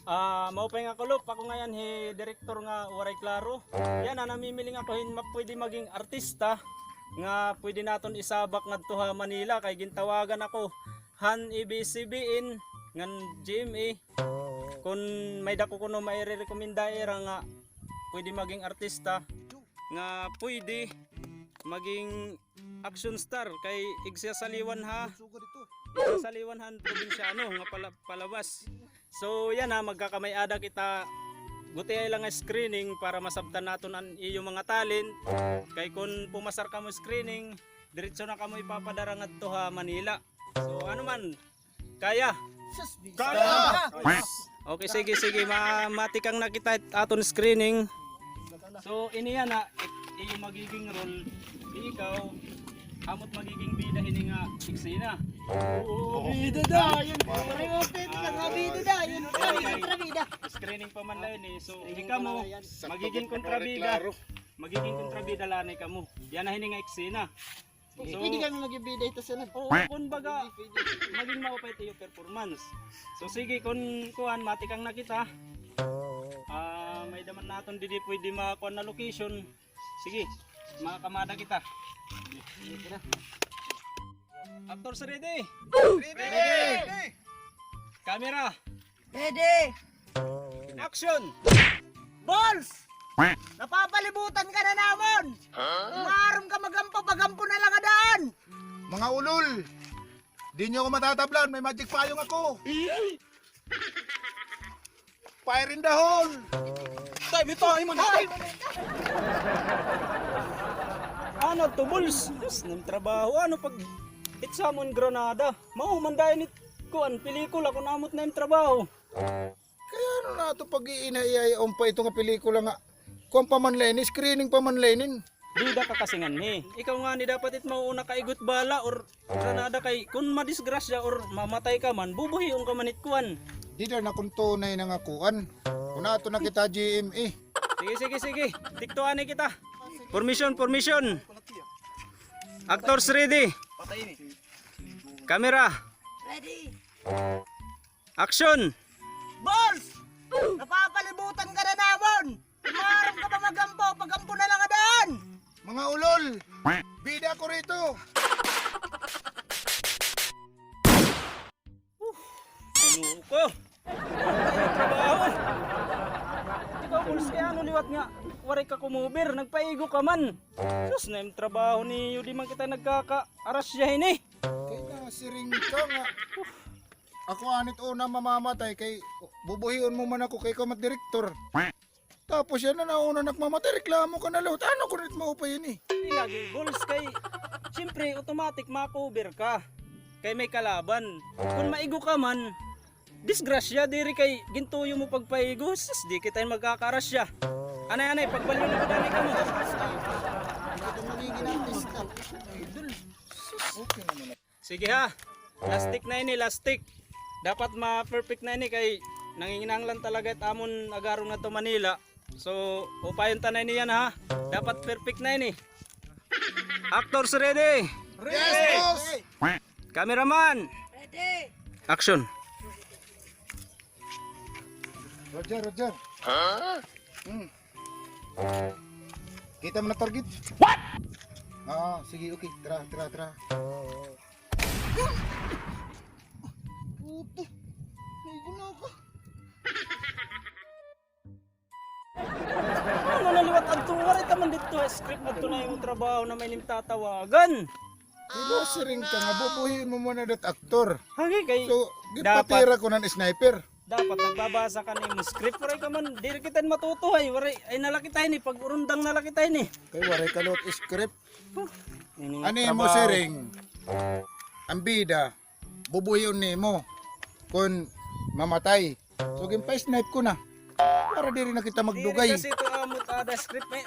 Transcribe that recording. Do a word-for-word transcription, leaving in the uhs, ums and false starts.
Ah, maupay nga kulop, ako ngay-an hi direktor nga waray klaro. Yana, namimiling ako hin ma-, pwede maging artista nga pwede naton isabak ngadto ha Manila kay gintawagan ako han A B S C B N ngan G M A. Kun may-ada ko kuno mairerekomenda ira nga pwede maging artista nga pwede maging action star kay igsasaliwan ha, igsasaliwan han probinsyano nga pala-, palabas. So yana, magkakamay-ada kita, gutiay la nga screening para masabtan naton an iyo mga talent. Kay kun pumasar kamo screening, diretso na kamo ipapadara ngadto ha Manila. So ano man, kaya? Kaya! Okay, sige, sige. Ma-, matikang na kita aton screening. So ini yana, i-, iyo magiging role, ikaw, amo it magiging bida hini nga eksena. Oo, bida dayon. Pare, open ka nga, bida dayon. Magiging kontrabida. Screening pa man la ini. So ikaw mo, magiging kontrabida. Magiging kontrabida la ini kamo. Yana hini nga eksena. So pwede kami maging bida ito sila. Oo, kun baga, maging maupay it iyo performance. So sige, kun kuan, matikang na kita. Ah, may-ada man naton didi pwede makuan na location. Sige, makakamada kita. Actors ready? Ready! Camera. Ready! Action! Balls! Napapalibutan ka na namon! Maaram ka magampo, pagampo na la ngada an! Mga ulol! Di niyo ako matatablan, may magic payong ako! Fire in the hole! Tay, bitaw, imo na! Ay! Ano to, Balls? Yes, nam trabaho. Ano pag-hit sa amon granada? Mao man dayon it kuan, pelikula kun amo it nam trabaho. Kay ano na ito pag-iinay-ay pa ito nga pelikula nga kuan pa man la ini, screening pa man la ini. Bida ka kasi nganhi. Ikaw ngani dapat it mauuna kaigo it bala or granada kay kun madisgrasya or mamatay ka man, bubuhion ka man it kuan. Dida na kun tunay na nga kuan. Kun ato na kita G M A. Sige, sige, sige. Tiktuan na kita. Formation, formation. Actors ready. Camera. Ready. Action! Balls! Napapalibutan ka na namon! Maaram ka pa magampo, pagampo na la ngada an! Mga ulol! Bida ko rito! Ano ko? Trabaho! Ikaw, Balls, kay ano liwat nga waray ka kumover, nagpaigo ka man. Sus, nam trabaho niyo, di man kita nagkakaarasya hini. Kay nasiring ka nga ako anit una mamamatay kay bubuhion mo man ako kay ikaw man it direktor. Tapos yana na una nak mamatay, reklamo ka na liwat. Ano kun it maupay ini? Di lagi, Balls, kay siyempre automatic ma-cover ka. Kay may kalaban. Kun maigo ka man, disgrasya, diri kay gintuyo mo pagpaigo, sus, di kita magkakarasya. Anay, anay, pagbalyo na gani kamo. Ito magiging artista. Idol. Sus. Okay naman. Sige ha. Last take na ini, last take. Dapat ma-perfect na ini kay nanginginahanglan talaga it amon agaron ngadto Manila. So, upayon ta na ini yana ha. Dapat perfect na ini. Actors ready? Yes, boss! Cameraman! Ready! Action! Roger, Roger. Huh? Hmm. Kita mo na target? What? Ah, sige, okay. Tara, tara, tara. Puto. May guna ka. Ano na liwat adto? Waray ka man didto ha script adto na imo trabaho na may nim tatawagan. Di ba siring ka nga bubuhion mo man ada it aktor? Hagi kay so, gipatira ko nan sniper. Dapat nagbabasa ka nimo script, waray ka man, diri kita matutuhay, waray, ay na la kita ini, pag-urundang na la kita ini. Kay waray ka liwat script. Huh. Ini trabaho. Ano imo siring? An bida, bubuhion nimo kon mamatay. So, ginpa-snipe ko na. Para diri na kita magdugay. Diri kasi ito amo it ada script, eh.